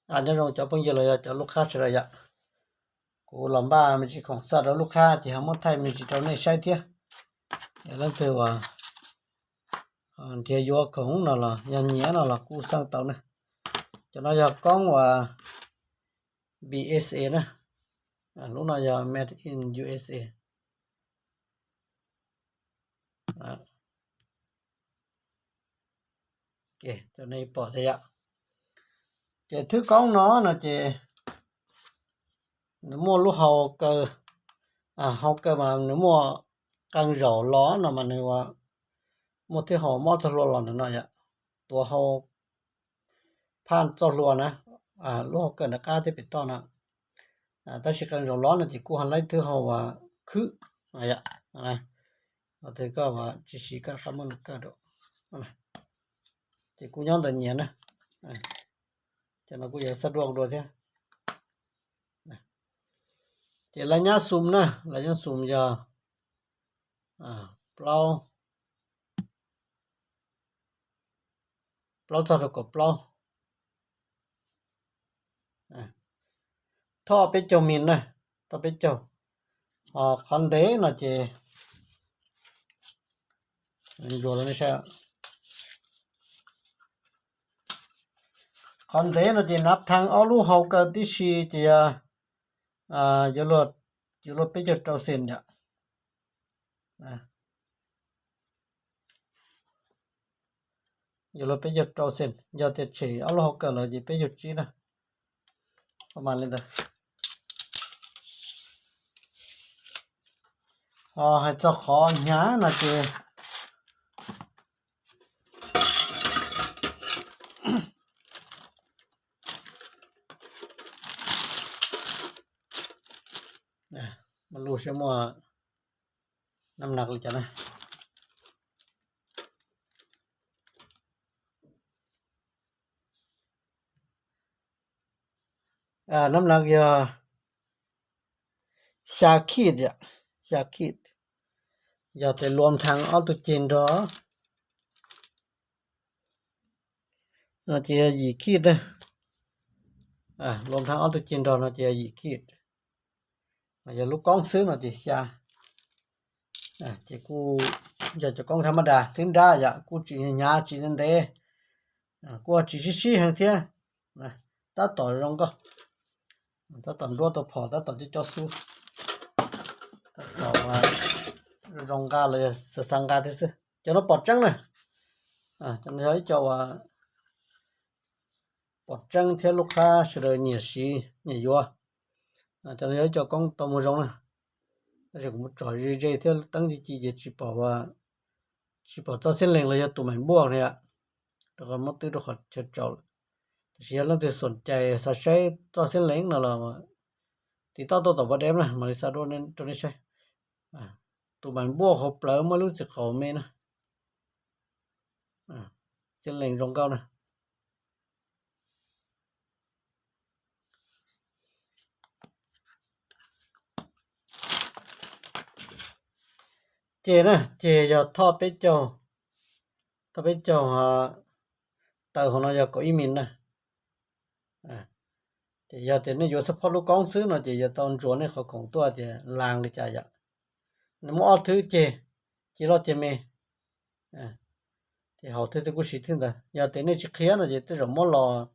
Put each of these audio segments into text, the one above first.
Nyob zoo cov phooj ywg los yog cov lub qhab sawv daws yom. Kuv los npaj me ntsis khoom xa rau lub qhab ces ho muab thaij me ntsis rau nej saib thiab. Leej twg uas nrhiav yuav khoom no los yog nyiam no los kuj xaj tau na. Cov no yog koob uas B S A na. Lub no yog made in U S A. Pom thiab yom. Ces thwb koob no no ces nws muaj lub hau kaw, hau kaw mas nws muaj qee zaum los no mas nws muaj thwb hau mob txoj hlua los ntawm no yom. Tuav hau phaj txoj hlua na, lub hau kaw nram qab thiab pem toj no. Tab sis qee zaum los no ces kuj ho laib thwb hau khwb. Yog koj tsis siv koj rov qab muab nws kaw rau. Ces kuj nyob ntawm nyias na. Cov no kuj yog xab duaj dua thiab. Ces laj nyab xum na, laj nyab xum yog plaub, plaub txog rau kaum plaub. Thoj peb caug mis na, thoj peb caug. Qhov ntev no ces, ntsuas rau nej saib, qhov ntev no ces nav thee ob lub hau kaw tib si ces yog yuav luag peb caug rau xees yom. Yuav luag peb caug rau xees, yog tias tshem ob lub hau kaw lawm ces peb caug tsib na. Mas li ntawd. Ho hais txog qhov hnyav no ces lub seb muaj nam nas li cas na. Nam nas yog xya khij yom, xya khij. Yog tias luam nrhang ob tug ceg nrog no ces yog yim khij na. Luam nrhang ob tug ceg nrog no ces yog yim khij. Yog lub koob xwb no ces xya. Ces kuj yog cov koob dhab mab das twb nrab yom, kuj tsis hnyav tsis ntev, kuj tsis sib sib heev thiab. Tab tom zoo nkauj, tab tom nruab tau phom tab tom coj coj xub, tab tom zoo nqa los yog xav xav nqa thiab xwb. Cov no pom tseeb na, cov no yog ib co uas pom tseeb thiab lub qhab sawv daws nyiam siv nyiam yuav. Cov no yog ib co koob tau muag zoo na, tab sis kuv mus tsom ze ze thiab teeb ci ci ces tsis pom, tsis pom txoj xib lees los yog tus maim npuaj no yom, rau qhov muab twb rau qhov chaw tsaus lawm. Tab sis yog leej twg xom cai xav saib txoj xib lees no los tiv toj tuaj tom pas dej na mam li xa duab rau nej saib. Tus maim npuaj hauv plawv muaj lub txiv qaum me na. Xib lees zoo nkauj na. Ceg na, ceg yog thoj peb caug, thoj peb caug, taws hauv no yog kaum ib mis na. Ces yog tias nej yuav xab phob lub koob xwb no ces yuav tau ntsuas nej qhov khoom tuaj tias laas li cas yom. Nws muaj ob thwb ceg, ceg loj ceg me. Ces haus thwb twg kuj siv thwb ntawd. Yog tias nej tsis qhia no ces tej zaum muab los,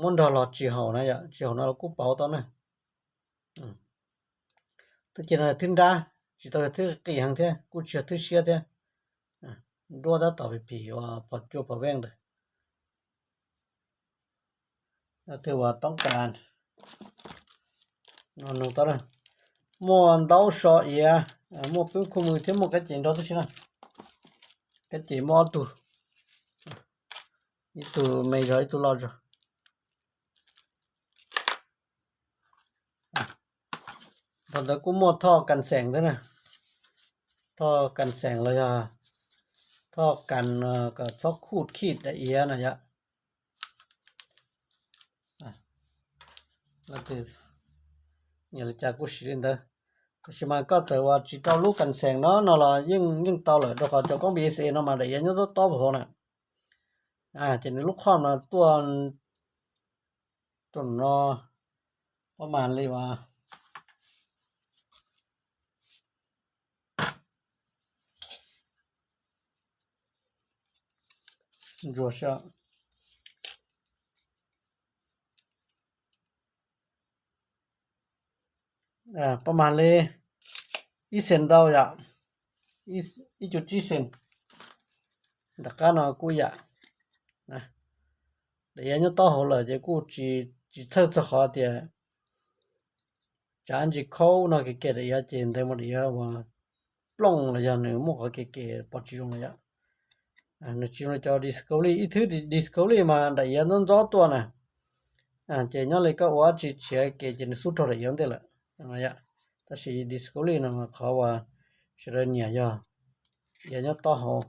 muab nrog los tsis haum na yom, tsis haum no los kuj pauv tau na. Twb ceg no thwb nrab, tsis tau yog thwb qis heev thiab kuj tsis yog thwb siab thiab. Nruab tab tom phim phim uas phom cua phom veej ntawd. Leej twg uas toob kas, nug tau na. Muaj ntaub so iav, muaj pwb khu mws thiab muaj kab ces nrog tib si na. Kab ces muaj ob tug, ib tug me zog ib tug loj zog. Thaum ntawd kuj muaj thoj kas xeem thiab na. Thoj kas xeem los yog thoj kas kom txhob khuj khij daim iav no yom. Nyiam li cas kuj siv li ntawd. Tab sis mas koj txawm uas tsis rau lub kas xeem no no los yeej yeej tau lawm, rau qhov cov koob B S A no mas daim iav nyob tob tob hauv na. Ces nws lub khoj no tuaj Rau no pab mas li as. Ntsuag seb. Pab mas li ib xees ntau yom, ib cuv tsib xees. Nram qab no kuj yam, daim yav nyob taub hau lawm ces kuj tsis txhawj txog qhov tias tsav ntsis khaub no ke ke daim yav ces ntev mus daim yav uas plooj los yog nws muaj qhov ke ke pom tsis zoo los yom. Nws tsis zoo li cov Discovery, ib thwb Discovery mas daim yav ntxob ntxob tuaj na, ces nyob li koj ua dab tsi tshiav ke ces nws xub raug daim yav ntej lawm. Tab sis Discovery no qhov uas sawv daws nyiam yog yav nyob taub hau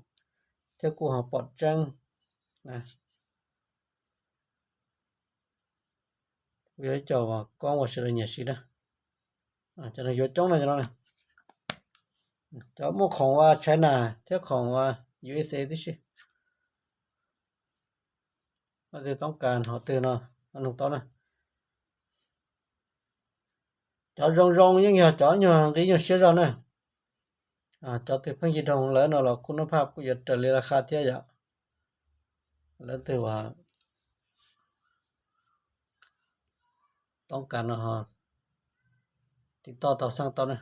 thiab kuj ho pom tseeb. Kuj yog ib co uas koob uas sawv daws nyiam siv na. Cov no yuav coob no, cov no, cov muaj khoom uas China thiab khoom uas U S A tib si. Leej twg toob kas hom twg no nug tau na. Cov zoo zoo yeej yog cov nyuag nqi nyuag siab zog na. Cov twg pheej ci doog lawm no los kuj noj phaj kuj yuav raws li laj qha thiab yom. Leej twg uas toob kas no tiv toj tau xeej tau na.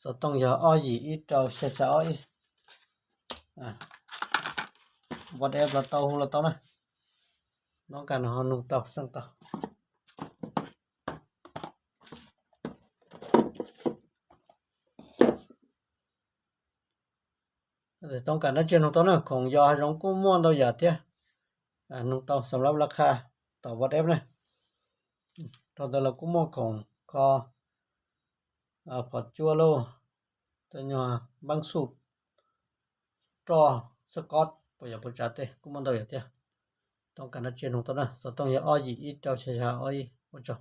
Xov tooj yog ob yim ib rau xya xya ob ib. WhatsApp los tau, hu los tau na. Toob kas no ho nug tau xeej tau. Toob kas dab tsi nug tau na, khoom yos hav zoov kuj muaj ntau yam thiab. Nug tau xam lab laj qha tom WhatsApp na. Rau ntawd los kuj muaj khoom kho phom cuab lauj, tej nyuag npeeb xuj, roj, xab kob, puas yog puas tsav tej kuj muaj ntau yam thiab. Toob kas dab tsi nug tau na, xov tooj yog ob yim ib rau xya xya ob ib, ua tsaug.